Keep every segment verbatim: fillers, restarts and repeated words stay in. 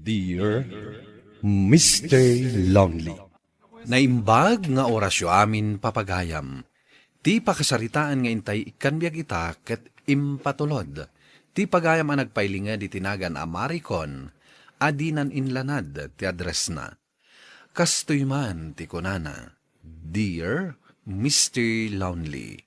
Dear Mister Lonely. Naimbag nga orasyo amin, papagayam. Ti pakasaritaan nga intay ikkan biag ita ket impatulod. Ti pagayam a nagpailinged iti nagan a Maricon a dinan inlanad ti addressna. Kastoy man ti kunana, "Dear Mister Lonely,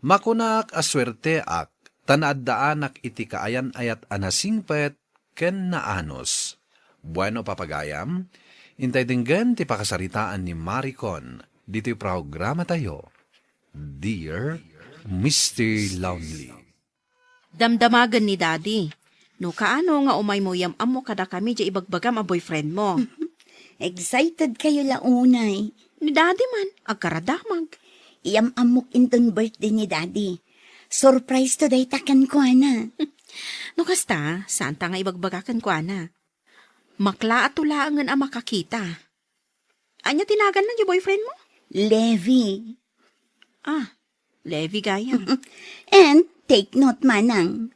makunak a suerteak ta naaddaanak iti kaayan-ayat a nasingpet ken naanus." Bueno, papagayam, intay denggen ti pakasaritaan ni Maricon ditoy programatayo, Dear Mister Lonely. Damdamagen ni Daddy. No kaano nga umaymo, yam-ammo kadakami diay ibagbagam a boyfriend mo. Excited kayo la unay. Ni Daddy man, agkaradamag. Yam-ammok inton birthday ni Daddy. Surprise to dayta kenkuana. No kasta, saanta nga ibagbaga kenkuana. Maklaat to laengen a makakita. Ania ti naganna diay boyfriend mo? Levi. Ah, Levi gayam. And take note, Manang,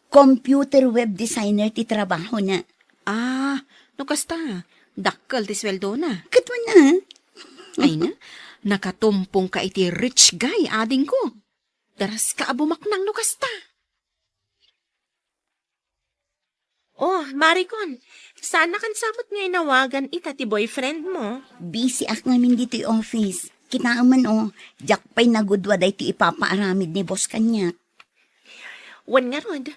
computer web designer ti trabahona. Ah, no kasta, dakkel ti sueldona. Ket wen a? Ay na, nakatumpong ka iti rich guy, adingko. Daras ka a bumaknang no kasta. Oh, Maricon, saannakan sa met nga inawagan ita ti boyfriend mo? Busy ak ngamin ditoy office. Kitaem man, oh, diak pay nagudua daytoy ipapaaramid ni boss kaniak. Wen ngarud,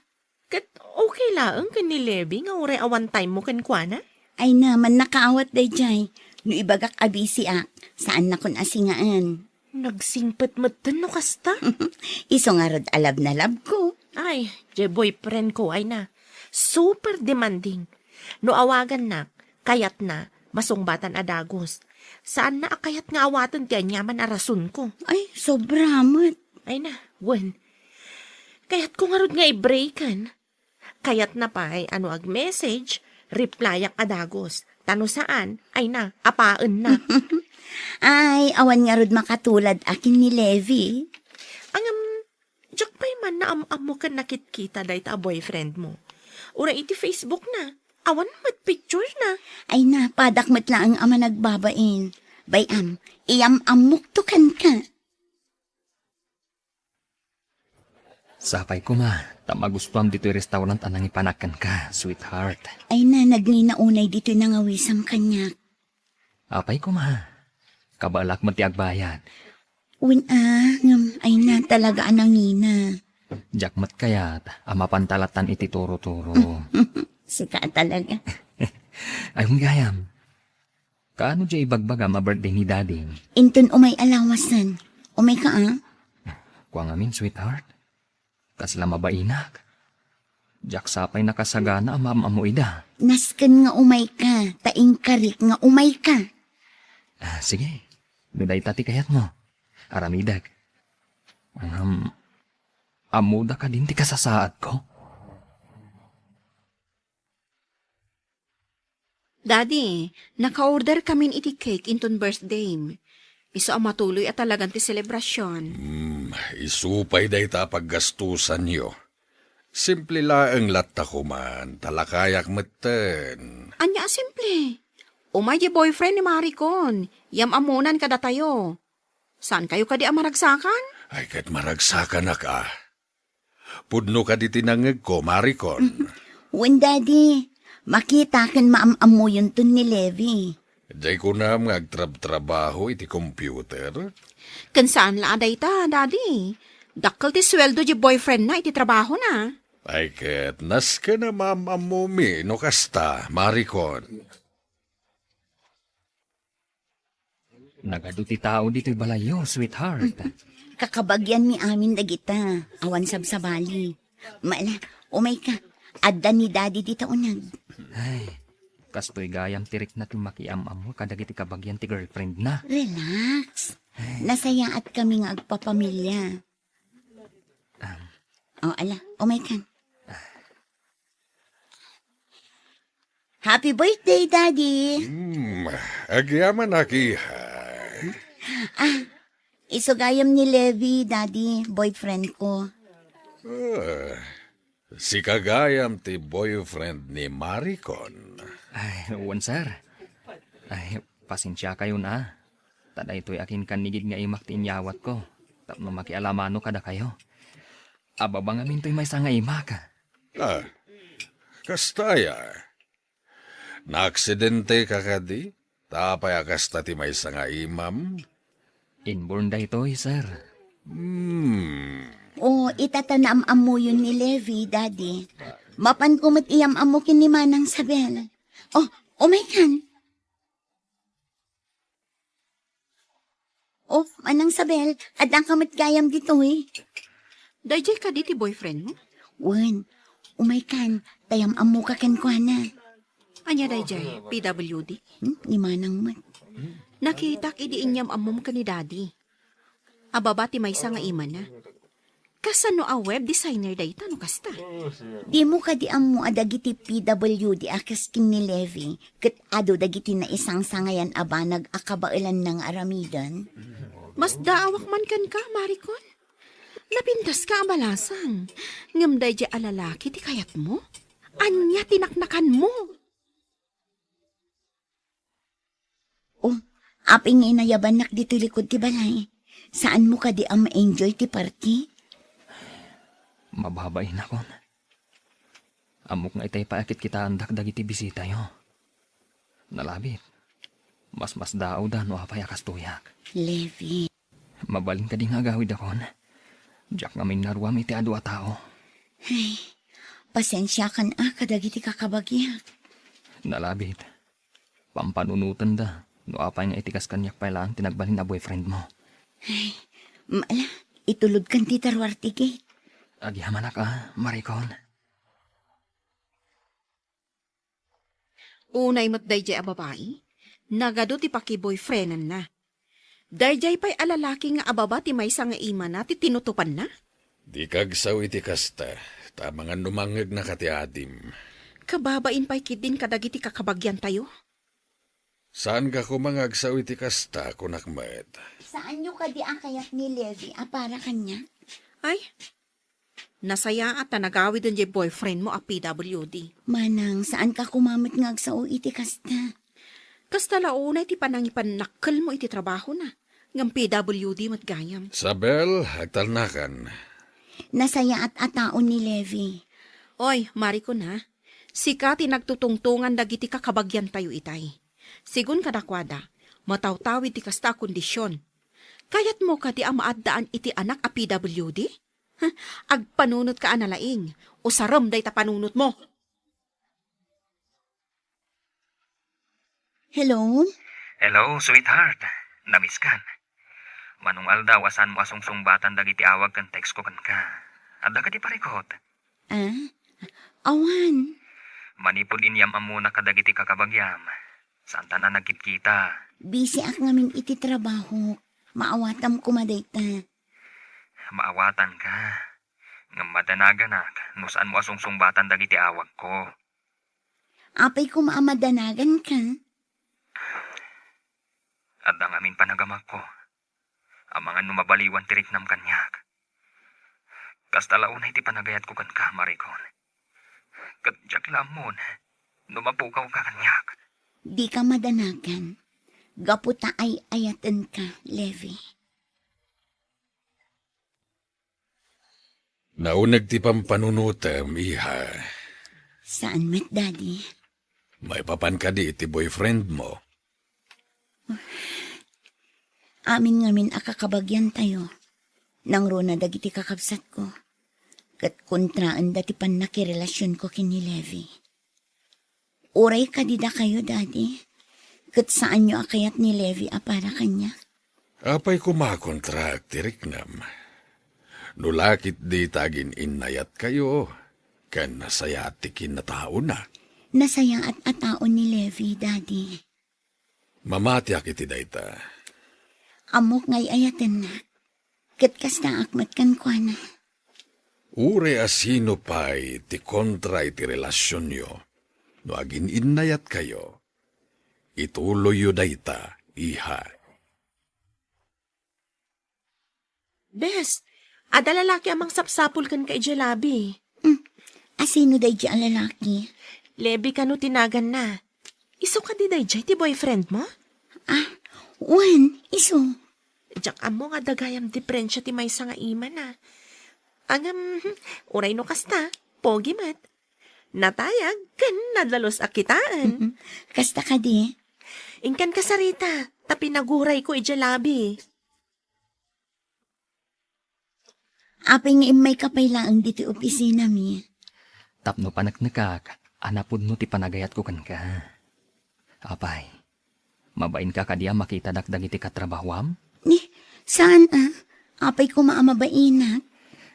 ket okay laeng ken ni Levi nga uray a one time mo kenkuana? Ay na, mannakaawat daydiay. No ibagak a busy ak, saannakon a singaen. Nagsingpet metten no kasta. Isu ngarud a love na love ko. Ay, diay boyfriend ko, ay na. Super demanding. No awagannak, kayatna, masungbatan a dagus. Saanna a kayat nga awaten ti aniaman a rason ko. Ay, sobra met. Ay na, wen. Kayatko ngarud nga i-breaken. Kayatna pay a no ag-message, replyak a dagus. Ta no saan, ay na, apaenna. Ay, awan ngarud makatulad a ken ni Levi. Ngem, diak pay man naam-ammo ken nakitkita dayta a boyfriend mo. Uray iti Facebook na, awan met picture na. Ay na, padak met laeng a managbabain. Bay-am, iyam-ammok to kenka. Sapay koma, ta magustuam ditoy restaurant a nangipanak kenka, sweetheart. Ay na, nagngina unay ditoy nangawisam kaniak. Apay koma, kabaelak met ti agbayad. Wen a, ngem ay na talaga a nangina. Diak met kayat a mapantalatan iti turo-turo. Sika talaga. Ay, wen gayam. Kaano diay ibagbagam a birthday ni Daddy? Inton umay a lawasen. Umayka a? Kua ngamin, sweetheart. Kasla mabainak. Diak sapay nakasagana a maam-ammo ida. Nasken nga umayka, ta inkarik nga umayka. Ah, sige. No dayta ti kayatmo, aramidek. Ngem, ammoda kadin ti kasasaadko? Daddy, naka-order kamin iti cake inton birthdayem. Isu a matuloy a talagan ti selebrasion. Hmm, isu pay dayta a paggastusanyo. Simple laeng latta koman, ta lakayak metten. Ania a simple? Umay diay boyfriend ni Maricon, yam-ammonan kadatayo. Saankayo kadi a maragsakan? Ay, ket maragsakanak a. Pudno kadi ti nangngegko, Maricon. Wen, Daddy. Makita ken maam-ammoyonton ni Levi. Diay kunam nga agtrabtrabaho iti computer? Ken saan la a dayta, Daddy. Dakkel ti sueldo diay boyfriendna iti trabahona. Ay ket, nasken a maam-ammomi no kasta, Maricon. Nagadu ti tao ditoy balayyo, sweetheart. Kakabagianmi amin dagita. Awan sabsabali. Mala, umayka. Adda ni Daddy dita uneg. Ay, kastoy gayam ti rikna ti makiam-ammo kadagiti kabagian ti girlfriendna. Relax. Ay. Nasayaat kami nga agpapamilya. Ah. O, ala, umaykan. Happy birthday, Daddy! Hmm, agyamanak, iha. Ah, isu gayam ni Levi, Daddy, boyfriend ko. Ah, sika gayam ti boyfriend ni Maricon. Ay, wen, sir. Ay, pasensiakayon a. Ta daytoy a kinkannigid nga imak ti inyawatko tapno makialamano kadakayo. Ababa ngamin toy maysa nga imak. Ah, kasta aya? Naaksidenteka kadi? Ta apay a kasta ti maysa nga imam? Inborn daytoy, sir. Hmm. O, ita ta naam-ammoyon ni Levi, Daddy. Mapanko met iyam-ammo ken ni Manang Sabel. O, umaykan. O, Manang Sabel, addaka met gayam ditoy. Daydiay kadi ti boyfriend mo? Wen, umaykan, ta iyam-ammoka kenkuana. Ania daydiay, P W D? Hmm, ni Manang met. Nakitak idi inyam-ammom ken ni Daddy. Ababa ti maysa nga imana. Kasano a web designer dayta no kasta? Dimo kadi ammo a dagiti P W D a kas ken ni Levi ket adu dagiti naisangsangayan a banag a kabaelanna nga aramiden? Masdaawak man kenka, Maricon. Napintaska a balasang, ngem daydiay a lalaki ti kayatmo? Ania ti naknakanmo? O, apay nga inayabannak ditoy likud ti balay? Saanmo kadi a ma-enjoy ti party? Mababainakon. Ammok nga itay pay a kitkitaendak dagiti bisitayo. Nalabit, masmasdaawda no apay a kastoyak. Levi. Mabalin kadi nga agawidakon? Diak ngamin naruam iti adu a tao. Ay, pasensiakan a kadagiti kakabagiak. Nalabit, pampanunotenda no apay nga iti kas kaniak pay laeng ti nagbalin a boyfriend mo. Ay, mala, itulodkan ti taruar ti gate. Agyamanak a, Maricon. Unay met daydiay a babai, nagadu ti pakiboyfriendanna. Daydiay pay a lalaki nga ababa ti maysa nga imana ti tinutopanna? Dika agsao iti kasta, ta amangan no mangngegnaka ti adim. Kababain pay ketdin kadagiti kakabagiantayo. Saanka koma nga agsao iti kasta, kunak met. Saanyo kadi a kayat ni Levi a para kaniak? Ay, nasayaat ta nagawiden diay boyfriend mo a P W D. Manang, saanka koma met nga agsao iti kasta? Kasta la unay ti panangipannakkelmo iti trabahona, ngem P W D met gayam. Sabel, agtalnakan. Nasayaat a tao ni Levi. Oy, Maricon, ha? Sika ti nagtutungtongan dagiti kakabagiantayo itay. Sigun kadakuada, matawtawid ti kasta a kondision. Kayatmo kadi a maaddaan iti anak a P W D? Agpanunotka a nalaing. Usarem dayta panunotmo. Hello? Hello, sweetheart. Namiskan. Manong aldaw a saanmo a sungsungbatan dagiti awag ken text ko kenka. Adda kadi parikot? Ah? Awan. Manipud inyam-ammona kadagiti kakabagiam, saanta nagkitkita. Busy ak ngamin iti trabaho. Maawatam koma dayta. Maawatanka. Ngem madanaganak no saanmo a sungsungbatan dagiti awagko. Apay koma a madanaganka? Adda ngamin panagamakko. Amangan no mabaliwan ti riknam kaniak. Kasta la unay ti panagayatko kenka, Maricon. Ket diak la ammon no mapukawka kaniak. Dika madanagan. Gapu ta ay-ayatenka, Levi. Nauneg ti pampanunotem, iha. Saan met, Daddy? Maipapan kadi iti boyfriend mo? Amin ngamin a kakabagiantayo, nangruna dagiti kakabsatko. Ket kontraenda ti pannakirelasionko ken ni Levi. Uray kadi dakayo, Daddy, ket saanyo a kayat ni Levi a para kaniak? Apay koma a kontraak ti riknam? No la ketdi ta agin-innayatkayo, ken nasayaat ti kinataona. Nasayaat a tao ni Levi, Daddy. Mamatiak iti dayta. Ammok nga ay-ayatennak, ket kastaak met kenkuana. Uray a sino pay ti kontra iti relasionyo, no agin-innayatkayo, ituloyyo dayta, iha. Bes, adda lalaki a mangsapsapul kenka idiay labi. Hmm, asino daydiay a lalaki? Levi kano ti naganna. Isu kadi daydiay ti boyfriend mo? Ah, wen, isu. Diak ammo nga adda gayam diferensia ti maysa nga imana. Ngem, uray no kasta, pogi met. Natayag ken nadalus a kitaen. Kasta kadi? Inkan kasarita, ta pinagurayko idiay labi. Apay nga immayka pay laeng ditoy opisinami? Tapno paneknekak a napudno ti panagayatko kenka. Apay, mabainka kadi a makitadak dagiti katrabahoam? Ni, saan a? Apay koma a mabainak?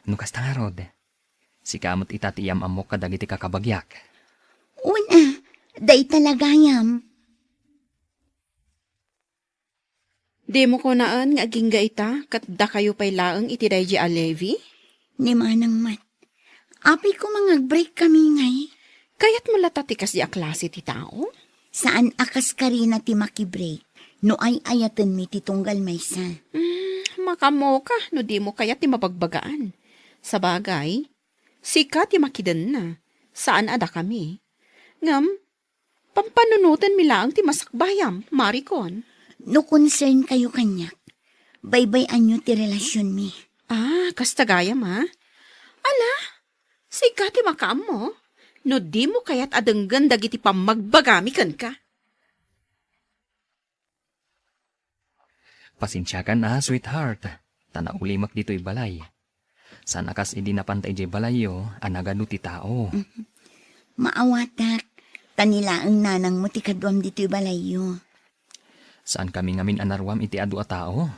No kasta ngarud, sika met ita ti iyam-ammok kadagiti kakabagiak. Wen a, dayta la gayam. Dimo kunaen nga agingga ita ket dakayo pay laeng iti daydi a Levi? Ni manang met. Apay koma nga agbreak kami ngay? Kayatmo latta ti kasdi a klase ti tao? Saan a kas Karina ti makibreak no ay-ayatenmi ti tunggal maysa. Hmm, makaammoka no dimo kayat ti mabagbagaan. Sabagay, sika ti makidenna, saan a dakami. Ngem, pampanunotenmi laeng ti masakbayam, Maricon. No concern kayo kaniak, baybay-anyo ti relasionmi. Ah, kasta gayam, a? Ala, sika ti makaammo, no dimo kayat a denggen dagiti pammagbagami kenka. Pasensiakan a, sweetheart, ta naulimek ditoy balay. Saan a kas idi napanta idiay balayyo a nagadu ti tao. Maawatak, ta ni laeng nanangmo ti kaduam ditoy balayyo. Saankami ngamin a naruam iti adu a tao.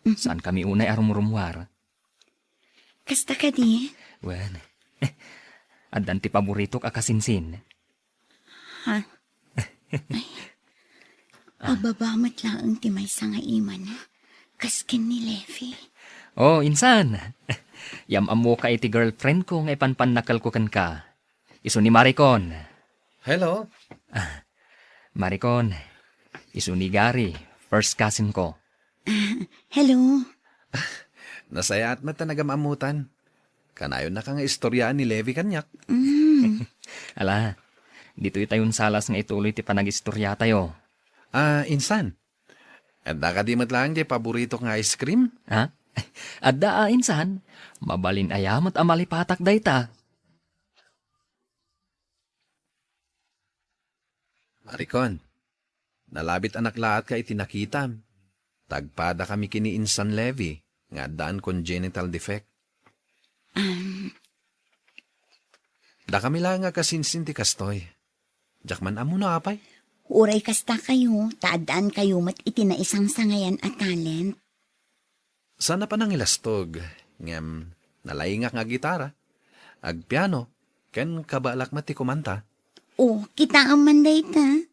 Saankami unay a rumrummuar. Kasta kadi? Wen, addan ti paboritok a kasinsin. Ha? Ay. Ababa met laeng ti maysa nga imana, kas ken ni Levi. Oh, insan. Yam-ammoka iti girlfriend ko nga ipanpannakelko kenka. Isu ni Maricon. Hello. Ah, Maricon, isu ni Gary, first cousin ko. Ah, hello. Nasayaat met ta nagam-ammotan. Kanayonnaka nga istoriaan ni Levi kaniak. Mm. Ala, ditoy tayo unsalas nga ituloy ti panagistoriatayo. Ah, insan. Adda kadi met laeng ti paboritok nga ice cream? Ha? Adda a, insan. Mabalin aya met a malipatak dayta. Maricon, nalabit a naklaatka iti nakitam. Tagpadakami ken ni Insan Levi nga addaan congenital defect. Um. Dakami laeng a kasinsin ti kastoy. Diak man ammo no apay. Uray kasta kayo, ta addaan kayo met iti naisangsangayan a talent. Saan a panangilastog, ngem nalaingak nga aggitara, agpiano, ken kabaelak met ti kumanta. O, kitaem man dayta.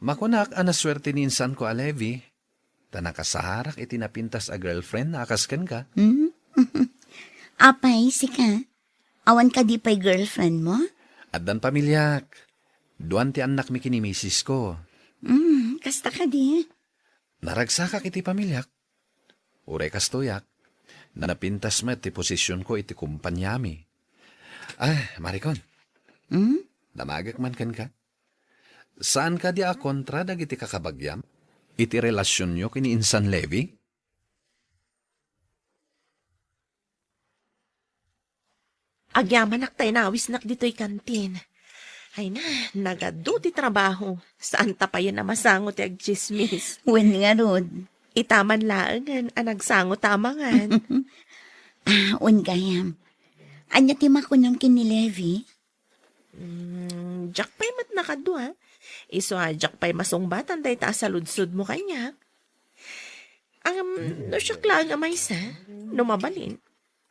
Makunak a nasuerte ni insanko a Levi, ta nakasarak iti napintas a girlfriend a kas kenka. Hmm? Apay, sika? Awan kadi pay girlfriend mo? Addan pamiliak. Duan ti annakmi ken ni misisko. Hmm, kasta kadi? Naragsakak iti pamiliak. Uray kastoyak, napintas met ti posisionko iti kompaniami. Ah, Maricon. Hmm? Damagek man kenka. Saan kadi a kontra dagiti kakabagiam iti relasionyo ken ni Insan Levi? Agyamanak ta inawisnak ditoy kantin. Ay na, nagadu ti trabaho. Saan ta payen a masango ti agtsismis? Wen ngarud. Ita man laengen a nagsango ta amangan. Ah, wen gayam. Ania ti makunam ken ni Levi? Mm, diak pay met nakadua. Isu a diak pay masungbatan dayta a saludsodmo kaniak. Ngem, no siak laeng a maysa, no mabalin,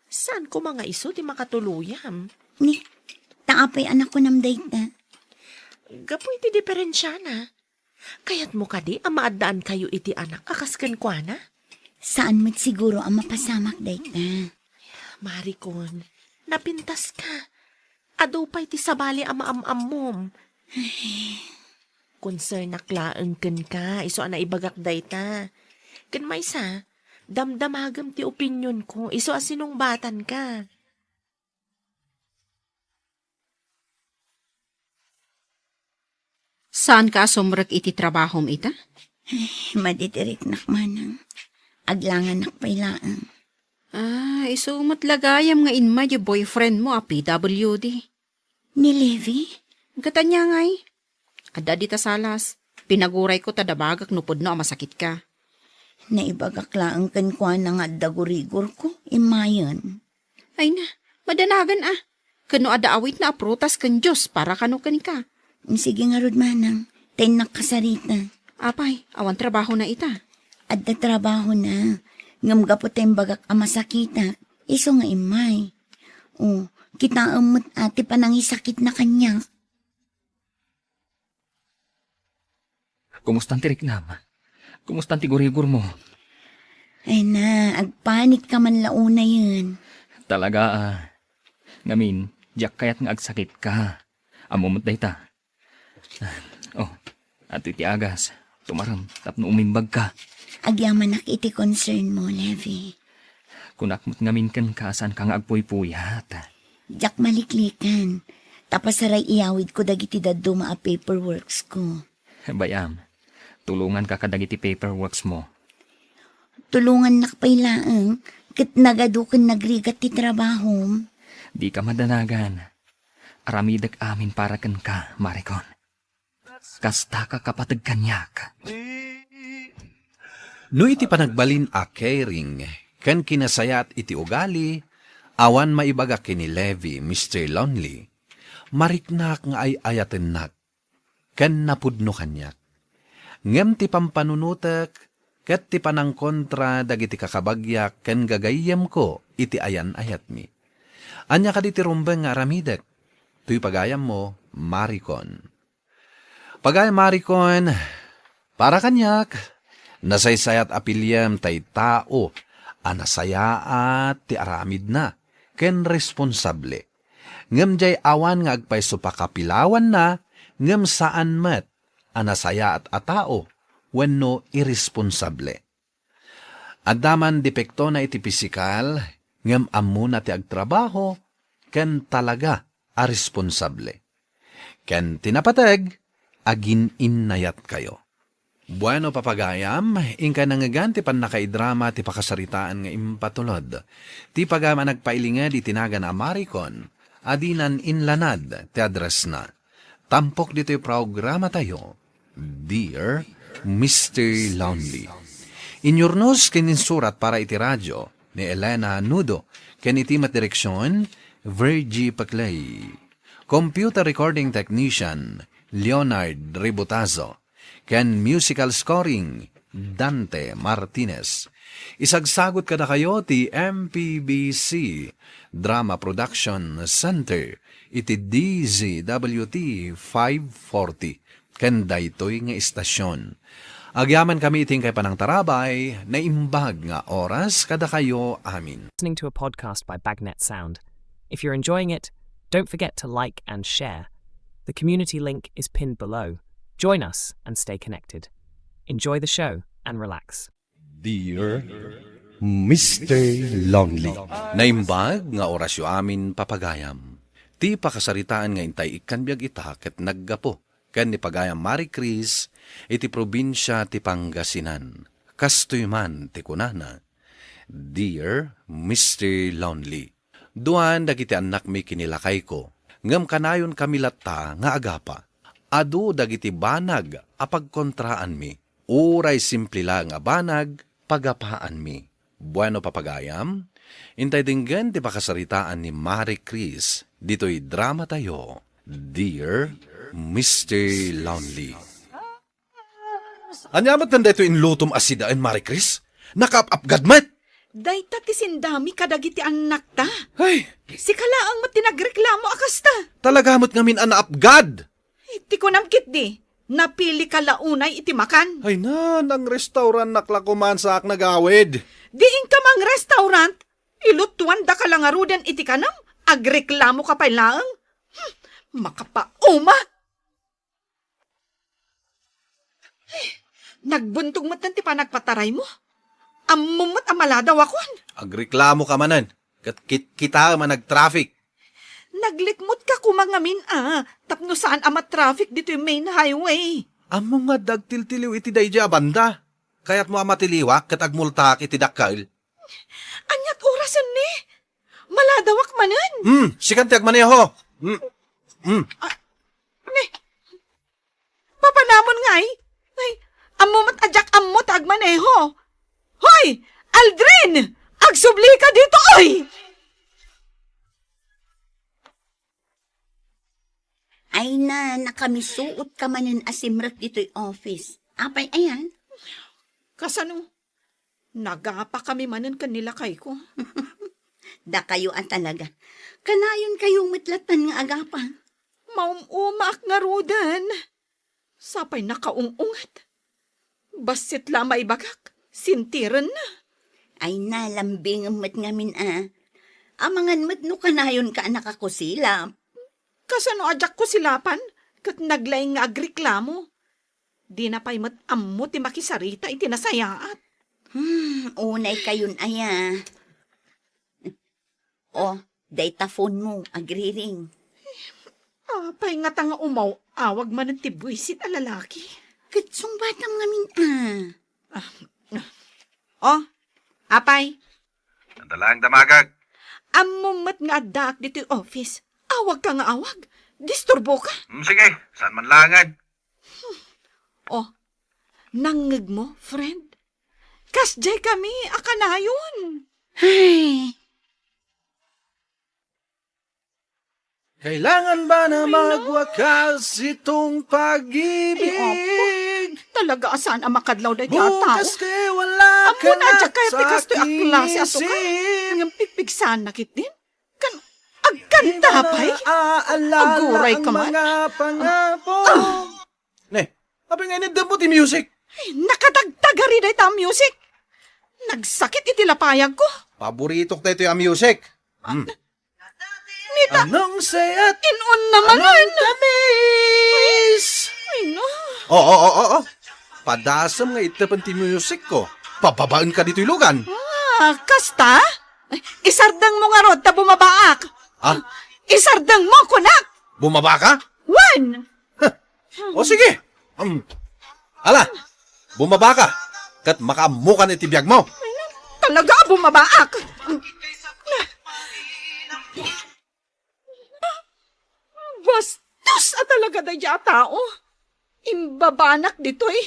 saan koma nga isu ti makatuluyam? Ni, ta apay a nakunam dayta? Gapu iti diferensiana. Kayatmo kadi a maaddaankayo iti anak a kas kenkuana? Saan met siguro a mapasamak dayta. Maricon, napintaska. Adu pay ti sabali a maam-ammom. Ay. Konsernak laeng kenka, isu a naibagak dayta. Ken maysa, damdamagem ti opinionko, isu a sinungbatanka. Saanka a sumrek iti trabahom ita? Madi ti riknak, manang. Aglangannak pay laeng. Ah, isu met la gayam nga immay ti boyfriend mo a P W D. Ni Levi? Ket ania ngay? Adda dita salas. Pinagurayko ta dabagak no pudno a masakitka. Naibagak laeng kenkuana nga adda gurigorko, immayen. Ay na, madanagan a. Ken no adda awitna a prutas ken juice para kano kenka. Sige ngarud, manang, ta innak kasarita. Apay, awan trabahona ita? Adda trabahona. Ngem gapu ta imbagak a masakitak, isu nga immay. O, kitaem met a ti panangisakitna kaniak. Kumustan ti riknam? Kumustan ti gurigor mo? Ay na, agpanikka man la unayen. Talaga, ah. Ngamin, diak kayat nga agsakitka. Ammom met dayta. Oh, adtoy ti agas. Tumarem, tapno umimbagka. Agyamanak iti concern mo, Levi. Kunak met ngamin kenka, saanka nga agpuypuyat. Diak maliklikan. Ta pasaray iyawidko dagiti dadduma a paperworks ko. Bay-am, tulonganka kadagiti paperworks mo. Tulongannak pay laeng, ket nagadu ken nagrigat ti trabahom. Dika madanagan. Aramidek amin para kenka, Maricon. Kastaka kapateg kaniak. No iti panagbalin a caring ken kinasayaat iti ugali, awan maibaga ken ni Levi, Mister Lonely, mariknak nga ay-ayatennak ken napudno kaniak. Ngem ti pampanunotek ket ti panangkontra dagiti kakabagyak ken gagayyemko iti ayan-ayatmi. Ania kadi ti rumbeng nga aramidek? Toy pagayammo, Maricon. Pagayam Maricon, para kaniak, nasaysayaat a piliem tay tao a nasayaat ti aramidna ken responsable. Ngem diay awan nga agpayso pakapilawanna, ngem saan met a nasayaat a tao wenno iresponsable. Adda man depektona iti pisikal, ngem ammona ti agtrabaho ken talaga a responsable. Ken ti napateg, agin-innayatkayo. Bueno, papagayam, inkay nangngegan ti pannakaidrama ti pakasaritaan nga impatulod. Ti pagayam a nagpailinged iti nagan a Maricon, a dinan inlanad ti addressna. Tampok ditoy programatayo, Dear Mister Lonely. Inyurnos ken insurat para iti radio ni Elena Nudo, ken iti met direksion, Virgie Paclay. Computer recording technician, Leonard Ributazo. Ken musical scoring, Dante Martinez. Isagsagut kadakayo ti M P B C Drama Production Center iti D Z W T five forty ken daytoy nga istasion. Agyamankami iti inkay panangtarabay, naimbag nga oras kadakayo amin. Listening to a podcast by Bagnet Sound. If you're enjoying it, don't forget to like and share. The community link is pinned below. Join us and stay connected. Enjoy the show and relax. Dear Mister Lonely. Naimbag nga orasyo amin, papagayam. Ti pakasaritaan nga intay ikkan biag ita ket naggapu ken ni pagayam Marie Chris iti probinsia ti Pangasinan. Kastoy man ti kunana, Dear Mister Lonely. Duan dagiti annakmi ken ni lakayko, ngem kanayonkami latta nga agapa. Adu dagiti banag a pagkontraanmi. Uray simple laeng a banag, pagapaanmi. Bueno, papagayam, intay denggen ti pakasaritaan ni Marie Chris ditoy dramatayo, Dear Mister Lonely. Ania met daytoy inlutom a sidaen, Marie Chris? Nakaap-apgad met! Dayta ti sindami kadagiti annakta. Ay! Sika laeng met ti nagreklamo a kasta. Talaga met ngamin a naapgad! Ti kunam ketdi, napilika la unay iti makan. Ay na, nangrestaurantak la koman saak nagawid. Di inka mangrestaurant, ilutuandaka la ngaruden iti kanam, agreklamoka pay laeng. Hmm, makapauma! Ay, nagbuntog met ti panagpataraymo. Ammom met a maladawakon. Agreklamoka manen, ket kitkitaem a nagtraffic. Naglikmot ka koma ngamin a, tapno saan a matraffic ditoy main highway. Ammom nga adda agtiltiliw iti daydiay a banda. Kayatmo a matiliwak ket agmultaak iti dakkel? Ania't orasen ni? Maladawak manen. Hmm, sikan ti agmaneho. Hmm. Hmm. Ne, papanamon ngay? Ay, ammo met a diak ammo ta agmaneho. Hoy! Aldrin! Agsubli ka ditoy! Ay na, nakamisuot ka manen a simrek ditoy office. Apay ayan? Kasano? Nagapa kami manen ken ni lakayko. Dakayo a talaga. Kanayon kayo met lattan nga agapa. Maum-umaak ngaruden. Sapay nakaung-unget. Bassit la a maibagak, sintirenna. Ay na, lambingem met ngamin a. Amangan met no kanayon ka a nakakusilap. Kasano a diak kusilapan ket naglaing nga agreklamo? Dina pay met ammo ti makisarita iti nasayaat. Hmm, unay kayon aya. Oh, dayta phone mo, agriring. Apay ngata nga umaw-awag manen ti buisit a lalaki? Ket sungbatam ngamin a. Ah, ah. Oh, apay. Adda laeng damagek. Ammom met nga addaak ditoy office. Awag ka nga awag. Disturbo ka. Hmm, sige, saan man laengen. Oh, nangngeg mo, friend? Kasdiay kami a kanayon. Ay. Kailangan ba na Ay, no. magwakas itong Ay, pag-ibig? Opo. Talaga a saan a makadlaw dayta a tao? Bukas kay wala ka Ammona, na diak kaya sa pikas to'y aking aklase a tukar. isip. Ngem pigpigsaanna ketdin? Kan, agkanta pay? Di mo na naaalala Aguray ang ka man? mga pangako. Ah. Ne, apay nga iniddem mo ti music? Ay, nakadagdagari dayta a music. Nagsakit iti lapayag ko. Paboritok daytoy a music. Hmm. Nita, Anong sayat? In-on naman. Anong tamis? Ay, no. Oo, oo, oo. Padasem nga ittepen ti music ko. Pababaen ka ditoy lugan. Ah, kasta? Ay, isardeng mo ngarud ta bumabaak. Ha? Isardeng mo, kunak! Bumaba ka? Wen! Huh. O sige. Um, ala, bumaba ka, ket makaammokan iti biag mo. Ay, talaga, bumabaak. Bastos a talaga daydiay a tao. Imbabanak ditoy.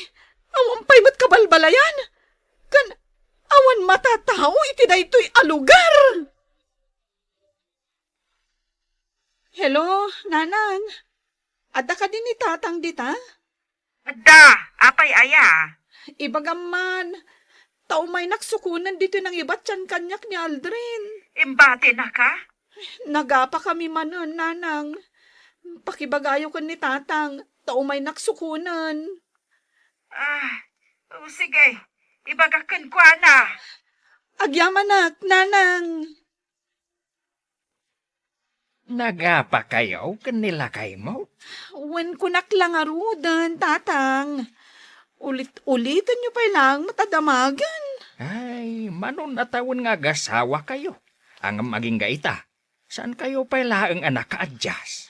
Awan pay met kabalbalayan. Ken awan matatao iti daytoy a lugar. Hello, Nanang. Adda kadi ni Tatang dita? Adda, apay aya? Ibagam man, ta umaynak sukonen ditoy nangibatyan kaniak ni Aldrin. Imbatinaka? Nagapa kami manen, Nanang. Pakibagayo ken ni Tatang, ta umaynak sukonen. Ah, o sige, ibagak kenkuana. Agyamanak, Nanang. Nagapakayo ken ni lakaymo? Wen, kunak la ngaruden, Tatang. Ulit-ulitenyo pay laeng met a damagen. Ay, mano a tawen nga agasawakayo, ngem agingga ita, saankayo pay laeng a nakaadjust?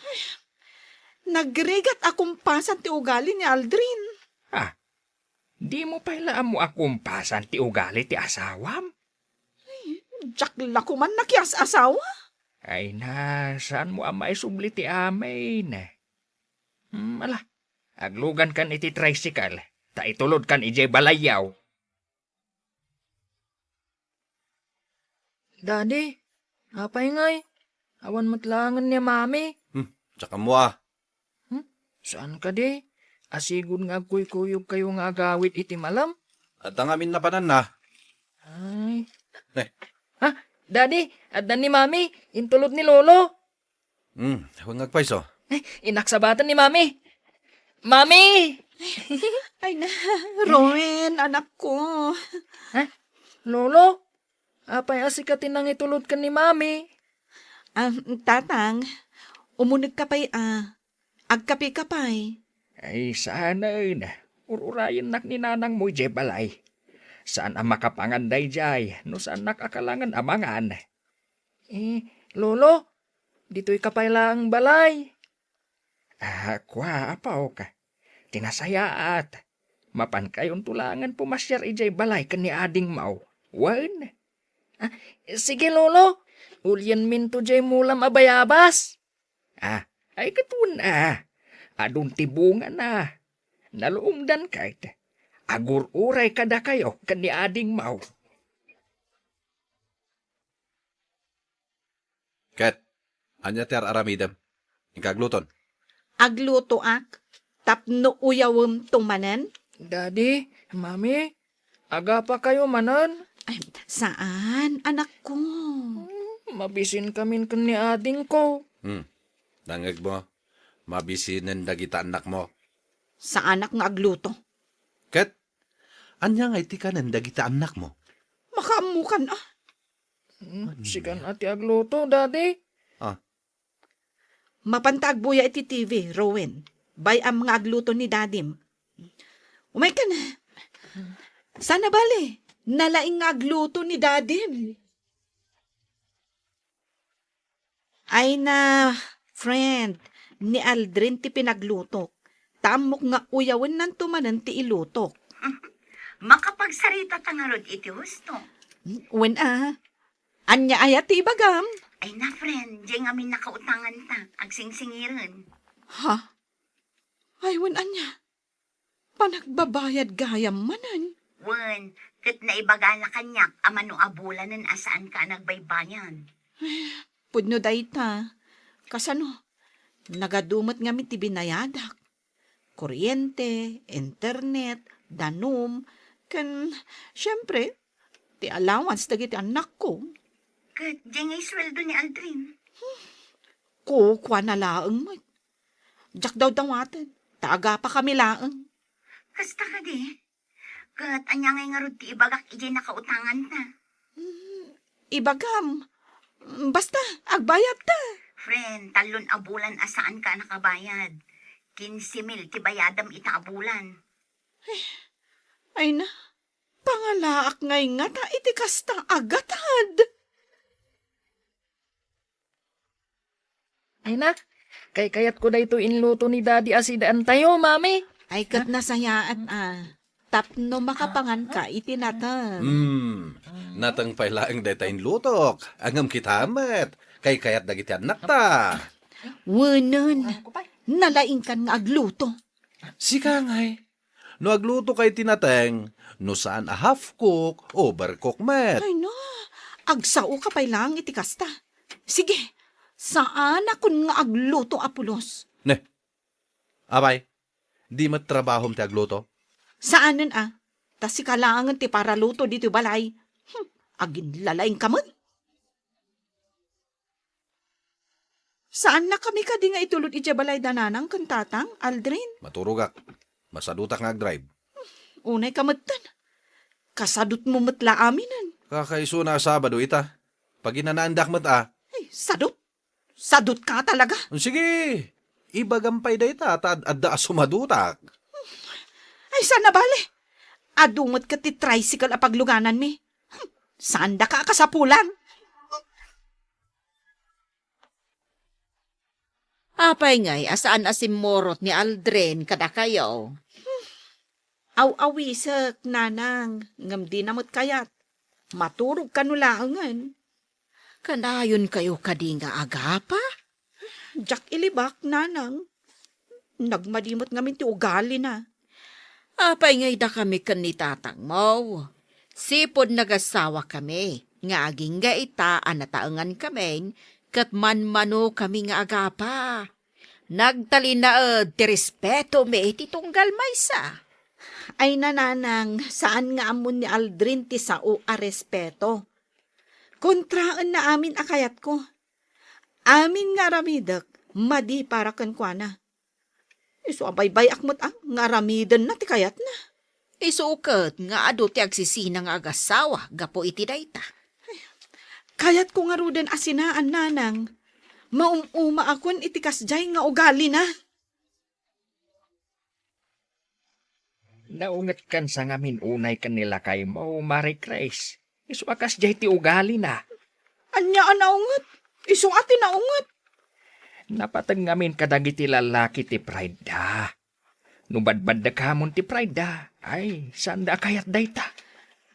Nagrigat a kumpasan ti ugali ni Aldrin. Ah, dimo pay la ammo a kumpasan ti ugali ti asawam? Ay, diak la koman nakias-asawa. Ay na, saanmo a maisubli ti amin? Hmm, ala, aglugankan iti tricycle, ta itulodkan idiay balayyo. Daddy, apay ngay? Awan met laengen ni Mami. Hmm, diak ammo a. Hmm? Saan kadi? Asigud nga agkuykuyogkayo nga agawid iti malem? Adda ngamin napananna. Ay. Ne. Ha? Daddy, adda ni Mami, intulod ni Lolo. Hmm, wen nga agpayso. Ay, inaksabaten ni Mami. Mami! Ay na, Rowen, anak ko. Ha? Lolo? Apay a sika ti nangitulod ken ni Mami? Ah, Tatang, umuneg ka pay a. Agkape ka pay. Ay, saanen. Ur-urayennak ni nanangmo idiay balay. Saan a makapangan daydiay no saannak a kalangen a mangan. Eh, Lolo, Ditoy ka pay laeng balay. Ah, kua, apo, ka. Ti nasayaat. Mapankayonto laengen pumasiar idiay balay ken ni Ading Mao. Wen? Ah, sige, Lolo. Ulienminto diay mulam a bayabas. Ah, ay, ket wen, ah. Adun ti bungana. Naluomdan ket. Agur-uray kadakayo ken ni Ading Mao. Ket, ania ti ar-aramidem? Inka agluton. Aglutoak tapno uyawemto manen. Daddy, Mami, agapakayo manen? Ay, saan, anakko. Hmm, mabisinkamin ken ni adingko. Hmm. Nangngegmo, mabisinen dagita annakmo. Saanak nga agluto. Ket, ania ngay ti kanen dagita annakmo? Makaammokan, ah. Hmm, sikan a ti agluto, Daddy. Ah. Mapanta agbuya iti T V, Rowen. Bay-am nga agluto ni Dadim. Umaykan. Saan a bale, nalaing nga agluto ni Dadim. Ay na, friend, ni Aldrin ti pinaglutok. Ta ammok nga uyawennanto manen ti ilutok. Makapagsaritata ngarud iti husto. Wen a. Ania aya ti ibagam? Ay na, friend, diay ngamin nakautanganta, agsingsingiren. Ha? Ay, wen ania? Panagbabayad gayam manen? Wen, ket naibagana kaniak a mano a bulanen a saanka a nagbaybayad. Pudno dayta. Kasano? Nagadu met ngamin ti binayadak. Kuryente, internet, danum, ken, siempre, ti allowance dagiti annakko. Ket diay nga isueldo ni Aldrin? Kukuana laeng met. Diak dawdawaten, ta agapakami laeng. Kasta kadi? Ket ania ngay ngarud ti ibagak idiay nakautanganta? Hmm, ibagam. Basta, agbayadta. Friend, tallon a bulan a saanka a nakabayad. Kinse mil ti bayadam ita a bulan. Ay, ay na, pangalaak ngay ngata iti kasta a gatad. Ay na, kaykayatko daytoy inluto ni Daddy a sidaantayo, Mami. Ay, ket nasayaat a. Tapno makapanganka iti nateng. Hmm, nateng pay laeng dayta inlutok. Ngem kita met, kaykayat dagiti annakta. Wenen, nalaingkan nga agluto. Sika ngay, no aglutoka iti nateng, no saan a half cook, overcook met. Ay na, agsaoka pay laeng iti kasta. Sige, saanakon nga agluto a pulos. Ne, apay, di met trabahom ti agluto? Saanen a, ta sika laengen ti paraluto ditoy balay. Hmm, aginlalaingka met. Saannakami kadi nga itulod idiay balay da nanang ken tatang, Aldrin? Maturogak. Masadutak nga agdrive. Unayka metten. Kasadutmo met la aminen. Kakaisuna a Sabado ita. Paginanaandak met a. Ay, sadut? Sadutka talaga? Sige, ibagam pay dayta ta ad-, adda a sumadutak. Ay, saan a bale? Adu met ket ti tricycle a paglugananmi. Hmm, saandaka a kasapulan. Apay ngay a saan a simmurot ni Aldrin kadakayo? Aw-awisek, nanang, ngem dina met kayat. Maturog kano laengen. Kanayonkayo kadi nga agapa? Diak ilibak, nanang. Nagmadi met ngamin ti ugalina. Apay ngay dakami ken ni tatangmo? Sipud nagasawakami nga agingga ita a nataengankamin ket manmanokami nga agapa. Nagtalinaed ti respetomi iti tunggal maysa. Ay, nanang, saan nga ammon ni Aldrin ti sao a respeto. Kontraenna amin a kayatko. Amin nga aramidek, madi para kenkuana. Isu a baybay-ak met a nga aramidenna ti kayatna. Isu ket nga adu ti agsisina nga agasawa gapu iti dayta. Kayatko ngaruden a sinaan, nanang. Maum-umaakon iti kasdiay nga ugalina. Naungetkan sa ngamin unay ken ni lakaymo, Marie Grace. Isu a kasdiay ti ugalina. Ania a naunget? Isu a ti naunget. Napateg ngamin kadagiti lallaki ti pride da. No badbaddekamon ti pride da, ay, saan da a kayat dayta.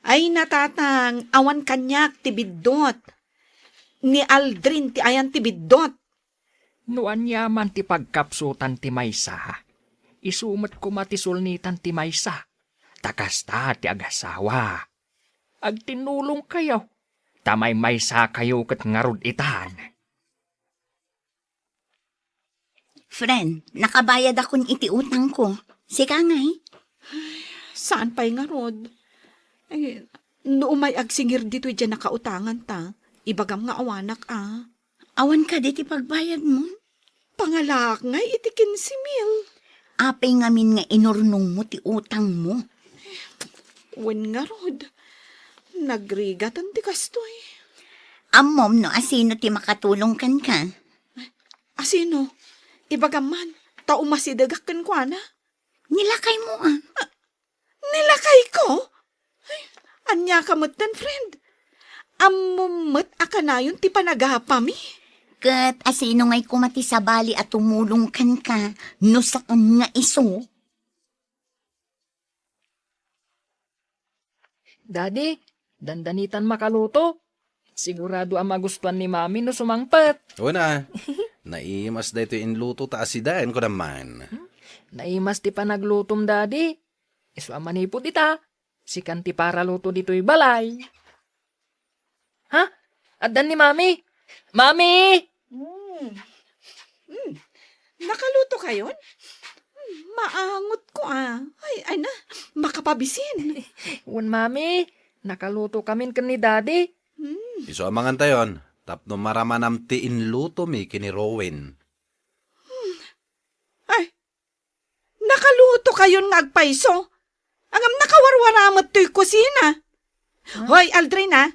Ay, natatang, awan kaniak ti biddut. Ni Aldrin ti ayan ti biddut. No aniaman ti pagkapsutan ti maysa, isu met koma ti sulnitan ti maysa. Ta kasta ti agasawa. Agtinnulongkayo, ta maymaysakayo ket ngarud itan. Friend, nakabayadakon iti utangko. Sika ngay? Saan pay ngarud? Eh, no umay agsingir ditoy diay nakautanganta, ibagam nga awanak a. Awan kadi ti pagbayadmon? Pangalaak ngay iti kinse mil. Apay ngamin nga inurnongmo ti utangmo? Wen ngarud, nagrigatan ti kastoy. Ammom no asino ti makatulong kenka? Asino? Ibagam man, ta umasidegak kenkuana. Ni lakaymo a. Ni lakayko? Ay, ania ka metten, friend? Ammom met a kanayon ti panagapami? Ket asino ngay koma ti sabali a tumulong kenka no saan nga isu? Daddy, dandanitan makaluto. Sigurado a magustuan ni Mami no sumangpet. Una, naimas daytoy inluto ta asiden ko naman. Hmm? Naimas ti panaglutom, Daddy. Isu a manipud ita, sikan ti paraluto ditoy balay. Ha? Addan ni Mami? Mami! Hmm. Hmm. Nakaluto kayon? Hmm, maangot ko, ah. Ay, ay na, makapabisin. Wen, Mami, nakaluto kamin ken ni Daddy. Hmm. Isu a mangantayon, tapno maramanam ti inlutomi ken ni Rowen. Hmm. Ay, nakaluto kayon nga agpayso. Ngem nakawarwara met toy kusina. Huh? Hoy, Aldrin, ah.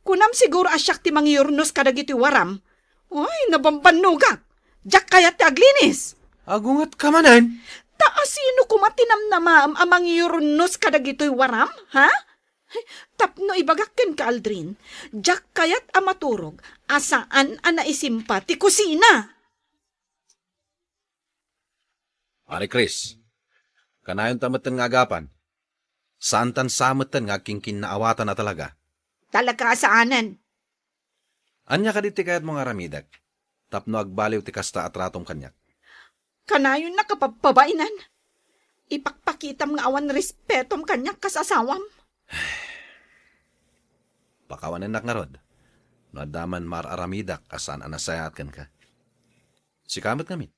Kunam siguro a siak ti mangiurnos kadagitoy waram. Hoy, nabambannogak. Diak kayat ti aglinis. Agungetka manen? Ta asino koma ti namnamaem a mangiurnos kadagitoy waram, ha? Tapno ibagak kenka, Aldrin, diak kayat a maturog a saan a naisimpa ti kusina. Ari Chris, kanayonta metten nga agapan. Saantan sa metten nga agkinkinnaawatan a talaga. Talaga a saanen. Ania kadi ti kayatmo nga aramidek tapno agbaliw ti kasta a tratom kaniak? Kanayonna kapabpabainan. Ipakpakitam nga awan respetom kaniak kas asawam. Pakawanennak ngarud no adda man maar-aramidak a saan a nasayaat kenka. Sika met ngamin,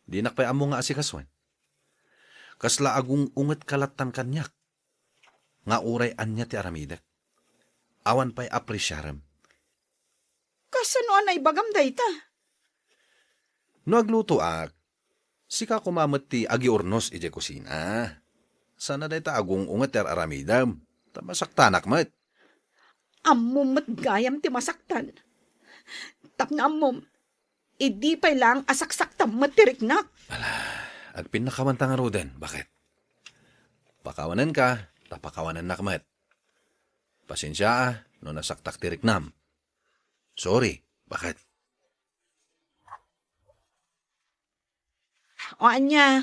dinak pay ammo nga asikasuen. Kasla agung-ungetka lattan kaniak nga uray ania ti aramidek, awan pay apresiarem. Kasano a naibagam dayta? No aglutoak, sika koma met ti agiurnos idiay kusina. Saan a dayta agung-unget ti ar-aramidem, ta masaktanak met. Ammom met gayam ti masaktan. Tapno ammom, idi pay laeng a saksaktam met ti riknak. Ala, agpinnakawan ta ngaruden, baket? Pakawanenka, ta pakawanennak met. Pasensia a no nasaktak ti riknam. Sorry, baket? O ania,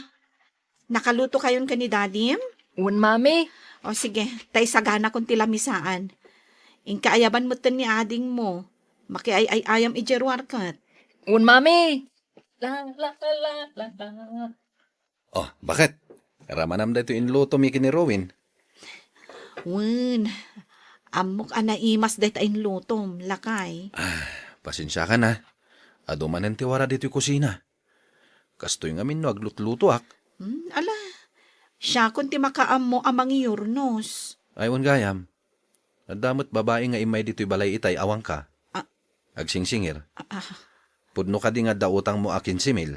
nakaluto kayon ken ni Dadim? Wen, Mami. O sige, ta isaganakon ti lamisaan. Inka ayaban metten ni adingmo. Makiay-ay-ayam idiay ruar ket. Wen, Mami. La, la, la, la, la, la. Oh, baket? Ramanam daytoy inlutomi ken ni Rowin? Wen, ammok a naimas dayta inlutom, lakay. Ah, pasensiakan a. Adu manen ti wara ditoy kusina. Kastoy ngamin no aglutlutoak. Hmm, ala, siakon ti makaammo a mangiurnos. Ay, wen gayam. Adda met babai nga immay ditoy balay itay awanka. Ah. Agsingsingir. Ah, ah. Pudno kadi nga adda utangmo a kinse mil?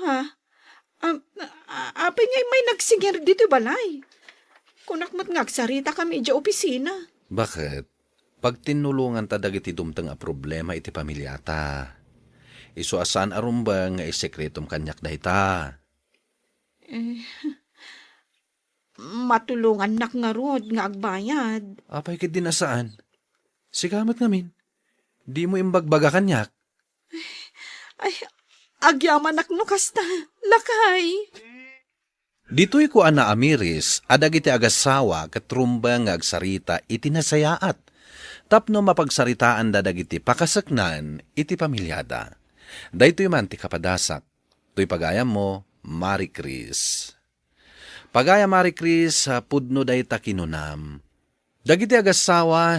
Ha? Am-, a-, apay nga immay nagsingir ditoy balay? Kunak met nga agsaritakami idiay opisina. Baket? Pagtinnulonganta dagiti dumteng a problema iti pamiliata. Isu a saan a rumbeng nga isekretom kaniak dayta. Eh, matulongannak ngarud nga agbayad. Apay ketdi a saan? Sika met ngamin, dimo imbagbaga kaniak. Eh, Ay, agyamanak no kasta, lakay. Ditoy ko a naamiris a dagiti agassawa ket rumbeng nga agsarita iti nasayaat tapno mapagsaritaanda dagiti pakaseknan iti pamiliada. Daytoy man ti kapadasak. Toy pagayammo, Marie Chris. Pagayam Marie Chris, a pudno dayta kinunam. Dagiti agassawa,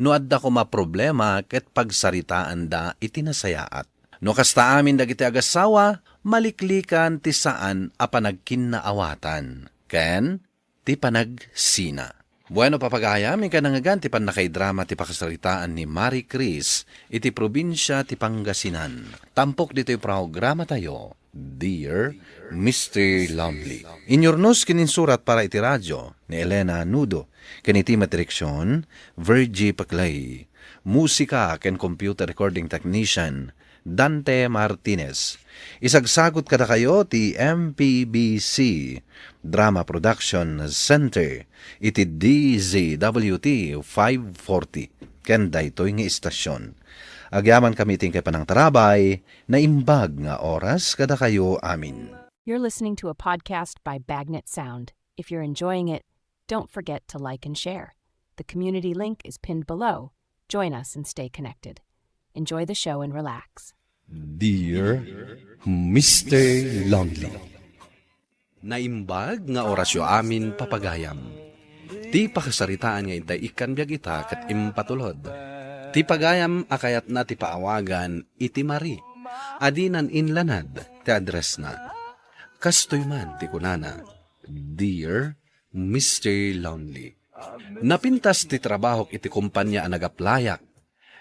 no adda koma problema ket pagsaritaanda iti nasayaat. No kasta amin dagiti agassawa, maliklikan ti saan a panagkinnaawatan ken ti panagsina. Bueno, papagayam, inka nangngegan ti pannakaidrama ti pakasaritaan ni Marie Chris iti probinsia ti Pangasinan. Tampok ditoy programatayo, Dear Mister Lonely. Inyurnos ken insurat para iti radio ni Elena Nudo, ken iti met direksion, Virgie Paclay. Musika ken computer recording technician, Dante Martinez. Isagsagut kadakayo ti M P B C Drama Production Center iti D Z W T five forty ken daytoy nga istasyon. Agyamankami ti inkay panangtarabay, naimbag nga oras kadakayo amin. You're listening to a podcast by Bagnet Sound. If you're enjoying it, don't forget to like and share. The community link is pinned below. Join us and stay connected. Enjoy the show and relax. Dear Mister Lonely. Naimbag nga orasyo amin, papagayam. Ti pakasaritaan nga intay ikkan biag ita ket impatulod. Ti pagayam a kayatna ti paawagan iti Marie, a dinan inlanad ti addressna. Kastoy man ti kunana, Dear Mister Lonely, napintas ti trabahok iti kompania a nagaplayak,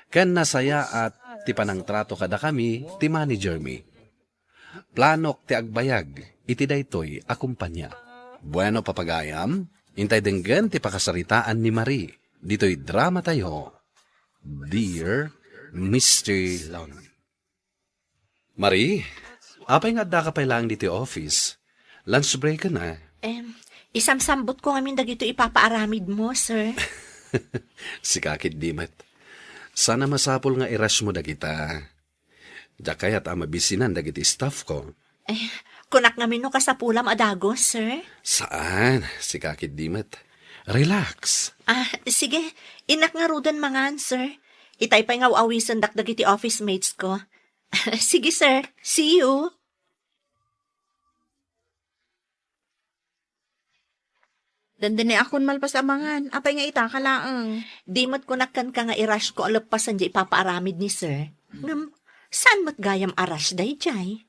ken nasayaat ti panangtrato kadakami ti managermi. Planok ti agbayag iti daytoy a kompania. Bueno, papagayam, intay denggen ti pakasaritaan ni Marie ditoy dramatayo, Dear Mister Lonely. Marie, apay nga addaka pay laeng ditoy office? Lunch break na. Em, isamsambutko ngamin dagitoy ipapaaramidmo, sir. Sika ketdi met. Saan a masapul nga i-rush mo dagita. Diak kayat a mabisinan dagiti staffko. Eh, kunak ngamin no kasapulam a dagus, sir? Saan? Sika ketdi met. Relax. Ah, sige. Innak ngaruden mangan, sir. Itay pay nga aw-awisendak dagiti office mates ko. Sige, sir. See you. Dandani akon malpas a mangan. Apay nga itaka laeng? Di met kunak kenka nga i-rush ko a leppasen diay ipapaaramid ni sir. Ngem, saan met gayam a rush daydiay?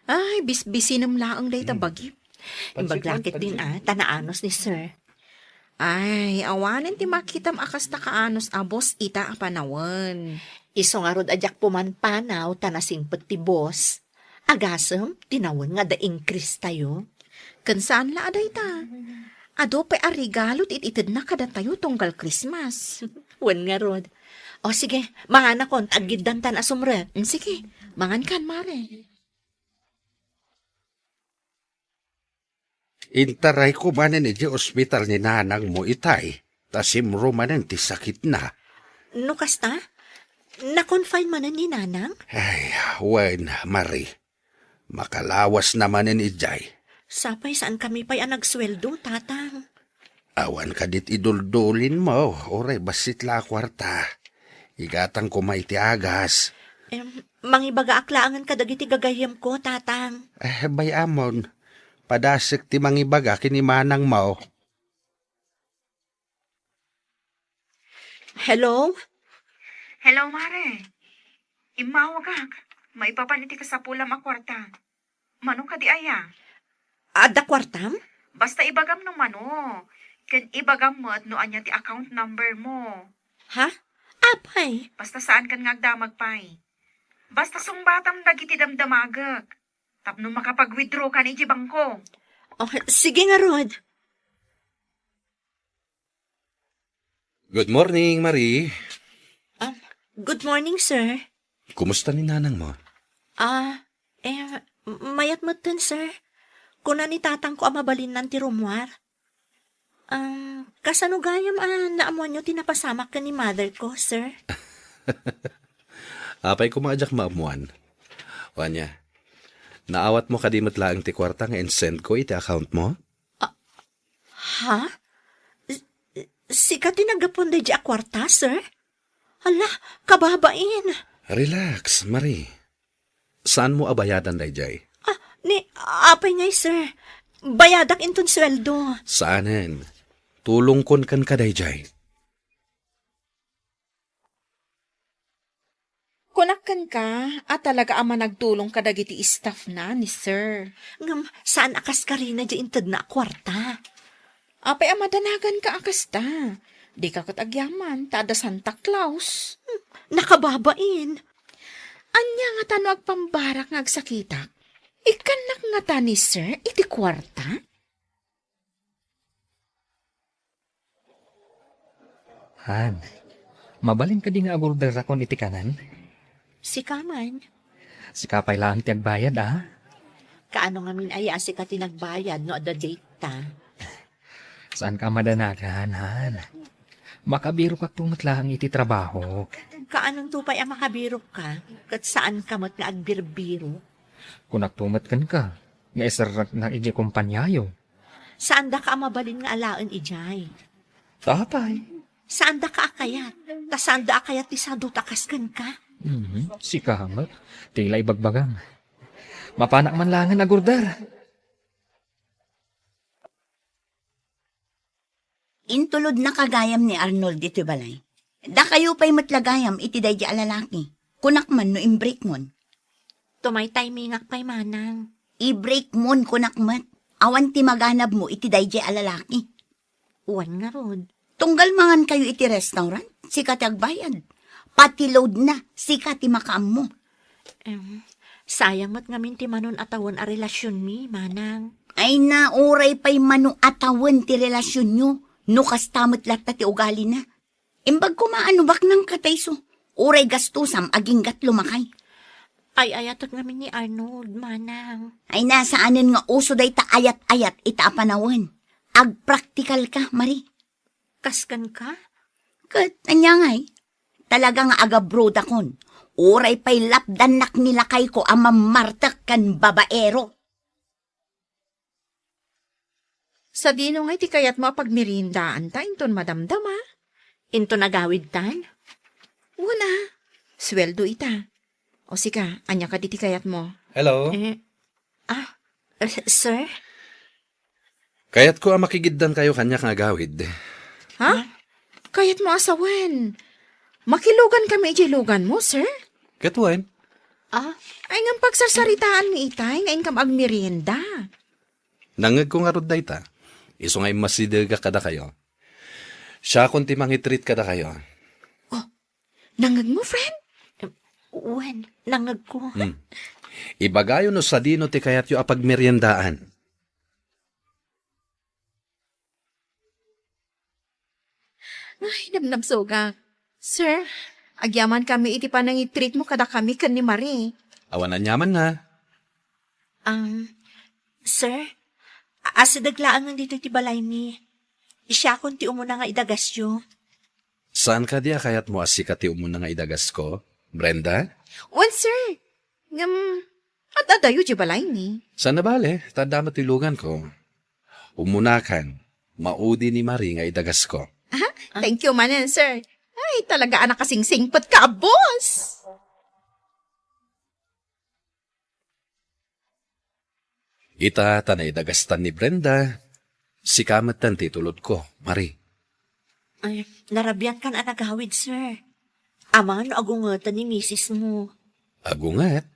Ay, bisbisinem laeng dayta bagim. Imbag la ketdin, ah, ta naanus ni sir. Ay, awanen ti makitam a kasta kaanus a boss ita a panawen. Isu ngarud a diak pumanpanaw ta nasingpet ti boss. Agasem, tinawen nga adda increase tayo. Ken saan la a dayta. Adu pay a regalo ti it-itedna kadatayo tunggal Christmas. Wen ngarud. O sige, manganakon, ta aggiddantan a sumrek. Mm, sige, mangankan, Mare. Intarayko manen idiay ospital ni nanangmo itay, ta simro manen ti sakitna. No kasta? Na-confine manen ni nanang? Ay, wen, Marie. Makalawasna manen idiay. Sapay saankami pay a nagsueldo, tatang. Awan kadi ti iduldulinmo, uray bassit la a kuarta. Igatang koma iti agas. Em, mangibagaak laengen kadagiti gagayyemko, tatang. Eh, bay-amon, padasek ti mangibaga ken ni manangmo. Hello? Hello, Mare. Immawagak. Maipapan iti kasapulam a kuarta. Mano kadi aya? Adda kuartam? Basta ibagam no mano. Ken ibagam met no ania ti account number mo. Ha? Apay? Basta saankan nga agdamag pay. Basta sungbatam dagiti damdamagek. Tapno makapag-withdraw kan iti bangko. Oh, sige ngarud. Good morning, Marie. Ah, good morning, sir. Kumusta ni nanang mo? Ah, eh, mayat metten, sir. Kuna ni tatang ko a mabalinnan ti rummuar. Ah, kasano gayam a naammuanyo ti napasamak ken ni mother ko, sir? Apay koma a diak maammuan. Ania, naawatmo kadi met laeng ti kuarta nga insendko iti accountmo? Ha? S-, sika ti naggapuan daydiay a kuarta, sir? Hala, kababain. Relax, Marie. Saanmo a bayadan daydiay? Ah, ni, apay ngay, sir? Bayadak inton sueldo. Saanen. Tulongkon kenka daydiay. Kunak kenka a talaga a managtulong kadagiti staff na ni Sir. Ngem saan a kas karina di intedna a kuarta. Apay a madanaganka a kasta? Dika ket agyaman ta adda Santa Claus. Hmm, nakababain. Ania ngata no agpambarak nga agsakitak? Ikkannak ngata ni Sir iti kuarta? Han, mabalin kadi nga agorderakon iti kanen? Sika man. Sika pay laeng ti agbayad, a? Kaano ngamin aya a sika ti nagbayad no adda date ta? Saanka a madanagan, Han. Makabirokak met laeng iti trabahok. Kaanonto pay a makabirokka, ket saanka met nga agbirbiro? Kunakto met kenka, nga iserreknak idiay kompaniayo. Saandaka a mabalin nga alaen idiay. Apay? Saandaka a kayat, ta saanda a kayat ti sadot a kas kenka. Mhm, sika met, ti la ibagbagam. Mapanak man laengen agorder. Intulodnaka gayam ni Arnold ditoy balay. Dakayo pay met la gayam iti daydiay a lalaki. Kunak man no imbreakmon. Tumaytaymingak pay manang. Ibreakmon kunak met. Awan ti maganabmo iti daydiay a lalaki. Wen ngarud. Tunggal mangankayo iti restaurant, sika ti agbayad. Pati loadna, sika ti makaammo. Em, sayang met ngamin ti mano a tawen a relasionmi, manang. Ay na, uray pay mano a tawen ti relasionyo, no kasta met latta ti ugalina. Imbag koma a no baknang katayso, uray gastosam agingga ti lumakay. Ay-ayatek ngamin ni Arnold, manang. Ay na, saanen nga uso dayta ayat-ayat ita a panawen. Agpraktikalka, Marie. Kas kenka? Ket ania ngay? Talaga nga agabrodakon. Uray pay lapdannak ni lakayko a mammartek ken babaero. Sadino ngay ti kayatmo a pagmeriendaanta inton madamdama? Inton agawidtan? Wen a, sueldo ita. O sika, ania kadi ti kayatmo? Hello. Eh, ah, eh, sir? Kayatko a makigiddankayo kaniak nga agawid. Ha? Kayatmo a sawen? Makilugankami idiay luganmo, sir? Ket wen? Ah? Ay, ngem pagsarsaritaanmi itay nga inkam agmerienda. Nangngegko ngarud dayta. Isu nga immasidegak kadakayo. Siakon ti mangitreat kadakayo. Oh, nangngegmo, friend? Wen, nangngegko. Hmm. Ibagayo no sadino ti kayatyo a pagmeriendaan. Ay, nabnabsogak. Sir, agyamankami iti panangitreatmo kadakami ken ni Marie. Awan aniamanna. Um, sir, a-, asideg laengen ditoy ti balaymi. Siakon ti umuna nga idagasyo. Saan kadi a kayatmo a sika ti umuna nga idagasko, Brenda? Wen, sir. Ngem, ad-adayo diay balaymi. Saan a bale, ta adda met ti luganko. Umunakan, maudi ni Marie nga idagasko. Aha, thank you manen, sir. Ay, talaga a nakasingsingpet ka, boss! Ita ta naidagastan ni Brenda, sika metten ti itulodko, Marie. Ay, narabiatkan a nagawid, sir. Amangan no agungeten ni misismo. Agunget?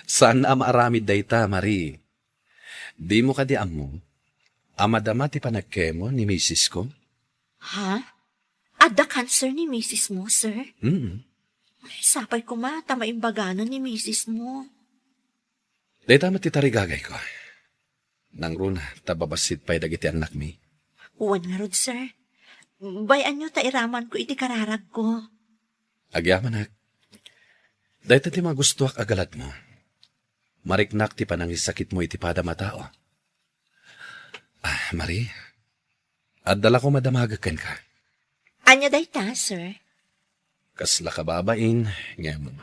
Saan a maaramid dayta, Marie. Dimo kadi ammo a madama ti panagkemo ni misisko? Ha? Adda cancer ni misismo, sir? Mm. Sapay koma ta maimbaganan ni misismo. Dayta met ti tarigagayko. Nangruna ta babassit pay dagiti annakmi. Wen ngarud, sir. Bay-anyo ta iramanko iti kararagko. Agyamanak. Dayta ti magustoak a galadmo. Mariknak ti panangisakitmo iti padam a tao. Ah, Marie, adda la koma damagek kenka. Ania dayta, sir? Kasla kababain, ngem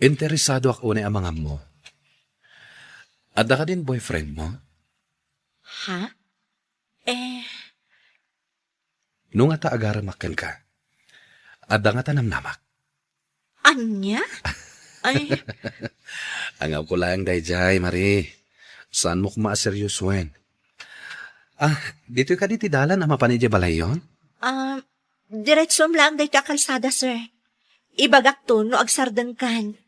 Interesadoak unay a mangammo. Adda kadin boyfriend mo? Ha? Eh, No ngata agaramak kenka, adda ngata namnamak? Ania? Ay. Angawko laeng daydiay, Marie. Saanmo koma a seryosoen. Ah, ditoy kadi ti dalan a mapan idiay balayyon? Ah, diretsom laeng daytoy a kalsada, sir. Ibagakto no agsardengkan.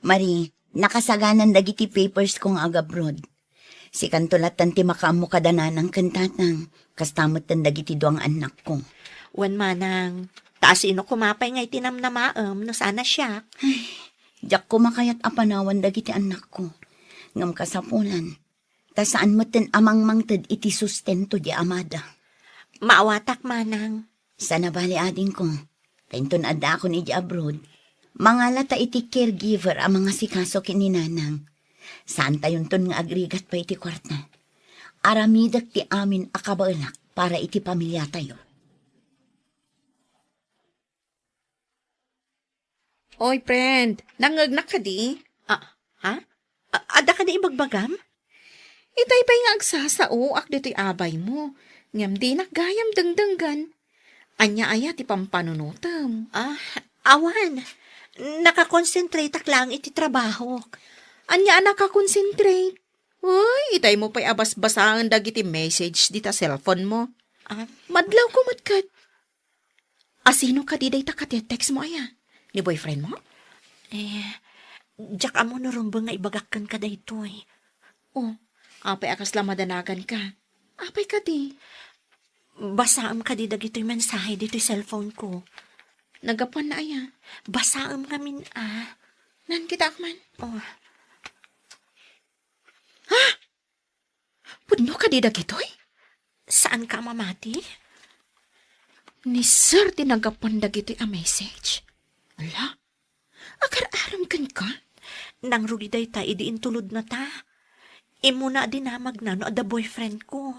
Marie, nakasaganan dagiti papers ko nga agabroad. Sikanto latta ti makaammo kada nanang ken tatang, kasta metten dagiti dua nga annakko. Wen manang, ta asino koma pay nga iti namnamaem no saan a siak? Ay, diak koma kayat a panawan dagiti annakko. Ngem kasapulan, ta saan metten a mangmangted iti sustento di amada. Maawatak, manang. Saan a bale, adingko, ta inton addaakon idiay abroad, mangalata iti caregiver a mangasikaso ken ni nanang. Saantayonton nga agrigat pay iti kuarta. Aramidek ti amin a kabaelak para iti pamiliatayo. Oy, friend, nangngegnak kadi? Ah, ha? A-, adda kadi ibagbagam? Itay pay nga agsasaoak ditoy abaymo, ngem dinak gayam dengdenggen. Ania aya ti pampanunotem? Ah, awan. Nakakonsentrateak laeng iti trabahok. Ania a nakakonsentrate? Uy, itaymo pay a basbasaen dagiti message dita cellphone mo. Ah. Madlawko met ket. Asino kadi dayta katext mo aya? Ni boyfriend mo? Eh, diak ammo no rumbeng nga ibagak kenka daytoy. Oh, apay a kasla madanaganka? Apay kadi? Basaem kadi dagitoy mensahe ditoy cellphone ko. Nagapuanna aya? Basaem ngamin a. Nan, kitaak man. Oh. Ha? Pudno kadi dagitoy? Saanka a mamati? Ni Sir ti naggapuan dagitoy a message. Ala, agar-arem kenka? Nangrugi dayta idi intulodna ta. Immuna a dinamagna no adda boyfriend ko.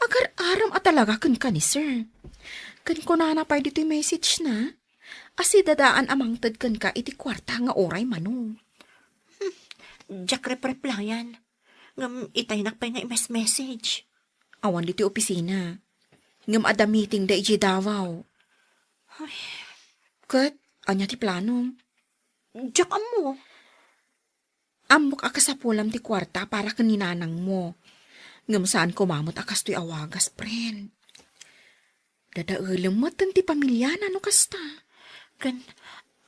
Agar-arem a talaga kenka ni Sir. Ken kunana pay ditoy message na, a sidadaan a mangted kenka iti kuarta nga uray mano. Hmm, diak repreplayan. Ngem itaynak pay nga i-message. Awan ditoy opisina. Ngem adda meeting da idiay Davao. Ay. Ket, ania ti planom? Diak ammo. Ammok a kasapulam ti kuarta para ken ni nanangmo. Ngem saan koma met a kastoy a wagas, friend. Dadaelem metten ti pamiliana no kasta. Ken,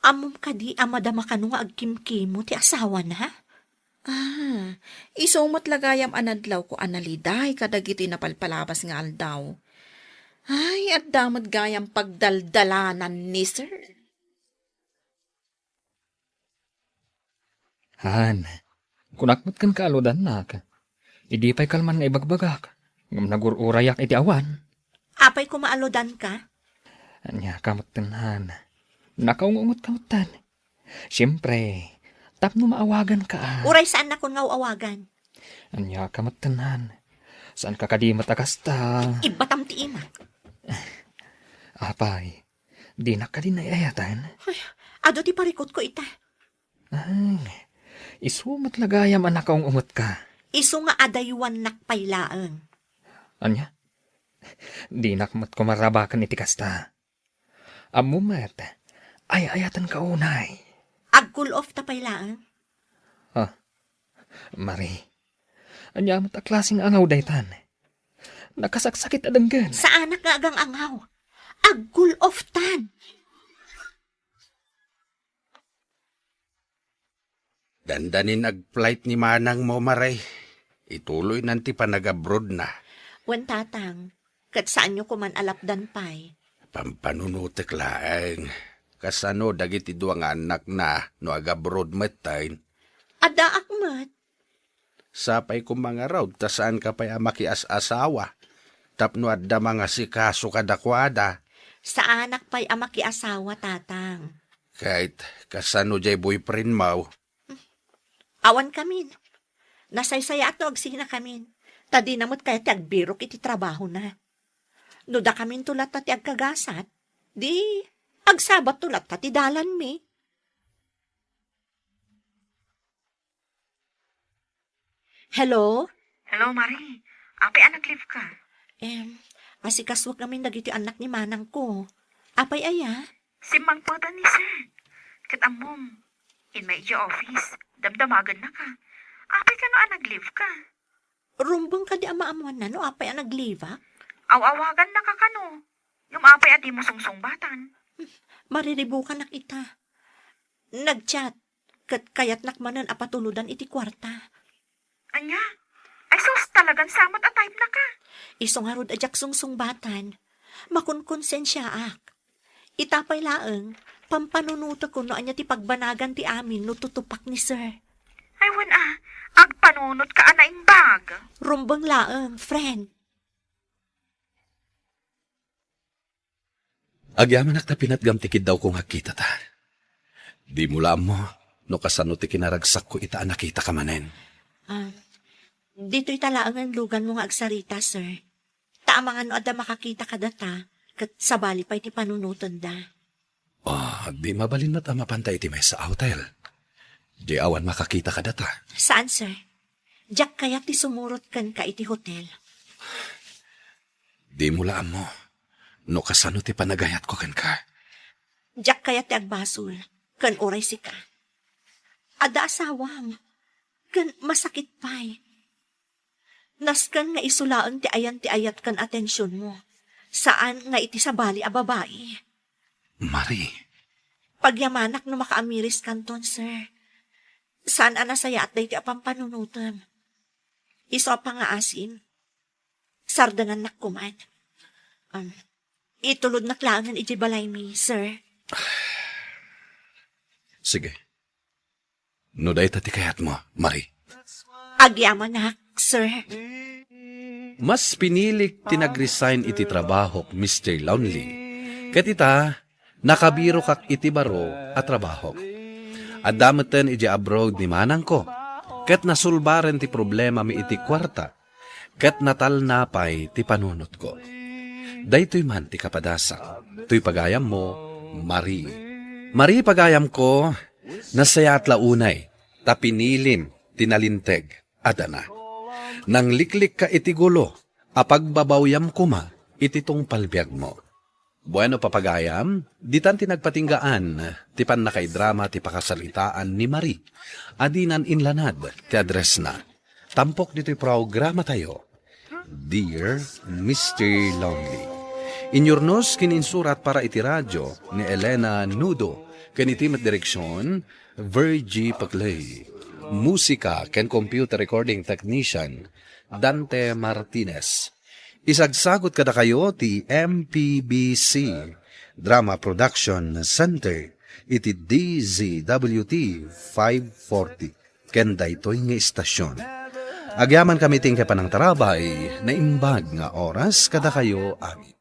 ammom kadi a madama kano nga agkimkimo ti asawana? Ah, isu met la gayam a nadlawko a naliday kadagiti napalpalabas nga aldaw. Ay, adda met gayam pagdaldalanan ni Sir. Han, kunak met kenka a ludannak. Idi pay kalman nga ibagbagak, ngem nagur-urayak iti awan. Apay koma a ludanka? Ania ka metten, Han? Nakaung-ungetka metten. Siempre, tapno maawaganka a. Uray saannakon nga aw-awagan. Ania ka metten, Han? Saanka kadi met a kasta? Ibbatam ti imak. Apay, dinak kadi naay-ayaten? Ay, adu ti parikutko ita. Ay, isu met la gayam a nakaung-ungetka. Isu nga adaywannak pay laeng. Ania? Dinak met koma rabaken iti kasta. Ammom met, ay-ayatenka unay. Ag-cool off ta pay laeng? Ah, Marie, ania met a klaseng angaw daytan? Nakasaksakit a denggen. Saanak nga agang-angaw. Ag-cool off tan. Dandanin ag-flight ni manangmo, Marie. Ituloynan ti panagabroadna. Wen, Tatang, ket saanyo koman a lapdan pay. Pampanunotek laeng. Kasano dagiti dua nga annakna no agabroad metten? Addaak met. Sapay koma ngarud ta saanka pay a makias-asawa tapno adda mangasikaso kadakuada. Saanak pay a makiasawa, Tatang. Ket kasano jay boyfriendmo? Awan kamin. Nasaysayaat no agsinakamin. Ta dina met kayat ti agbirok iti trabahona. No dakaminto latta ti agkagasat, di agsabatto latta ti dalanmi. Hello? Hello, Marie. Apay a nag-leave ka? Em, asikasuak ngamin dagiti annak ni manangko. Apay aya? Simmangpeten ni Sir. Ket ammom, immay idiay office, damdamagenna ka. Apay kano a nag-leave ka? Rumbeng kadi a maammoanna no apay a nag-leave-ak? Aw-awaganna ka kano? Ngem apay a dimo sungsungbatan? Mariribukanak ita. Nag-chat, ket kayatnak manen a patulodan iti kuarta. Ania? Ay sus, talagan sa met a type na ka. Isu ngarud a diak sungsungbatan. Makunkonsensiaak. Ita pay laeng, pampanunotek no ania ti pagbanagan ti amin no tutupak ni Sir. Ay wen a, agpanunot ka a naimbag. Rumbeng laeng, friend. Agyamanak ta pinatgam ti kiddawko nga kitata. Dimo la ammo no kasano ti kinaragsakko ita a nakitaka manen. Ah, ditoy ta laengen luganmo nga agsarita, sir. Ta amangan no adda makakita kadata, ket sabali pay ti panunotenda. Ah, di mabalin met a mapanta iti maysa a hotel. Di awan makakita kadata. Saan, sir? Diak kayat ti sumurot kenka iti hotel. Dimo la ammo no kasano ti panagayatko kenka. Diak kayat ti agbasol ken uray sika. Adda asawam, ken masakit pay. Nasken nga isu laeng ti ayan ti ayat ken atensionmo, saan nga iti sabali a babai. Marie. Pagyamanak no makaamiris kanton, sir. Saan a nasayaat daytoy a pampanunotem. Isu a pangngaasim, sardengannak koman. Um, itulodnak laengen idiay balaymi, sir. Sige. No dayta ti kayatmo, Marie. Agyamanak, sir. Mas pinilik ti nag-resign iti trabahok, Mister Lonely. Ket ita, nakabirokak iti baro a trabahok. Adda metten idiay abroad ni manangko, ket nasulbaren ti problemami iti kuarta, ket natalna pay ti panunotko. Daytoy man ti kapadasak, toy pagayammo, Marie. Marie, pagayamko, nasayaat la unay ta pinilim ti nalinteg a dana. Nangliklikka iti gulo a pagbabawyam koma iti tungpal biagmo. Bueno, papagayam, ditan ti nagpatinggaan ti pannakaidrama ti pakasaritaan ni Marie a dinan inlanad ti addressna. Tampok ditoy programatayo, Dear Mister Lonely. Inyurnos ken insurat para iti radio ni Elena Nudo ken iti met direksion, Virgie Paclay. Musika ken computer recording technician, Dante Martinez. Isagsagut kadakayo ti M P B C Drama Production Center iti D Z W T five forty ken daytoy nga istasion. Agyamankami ti inkay panangtarabay, naimbag nga oras kadakayo amin.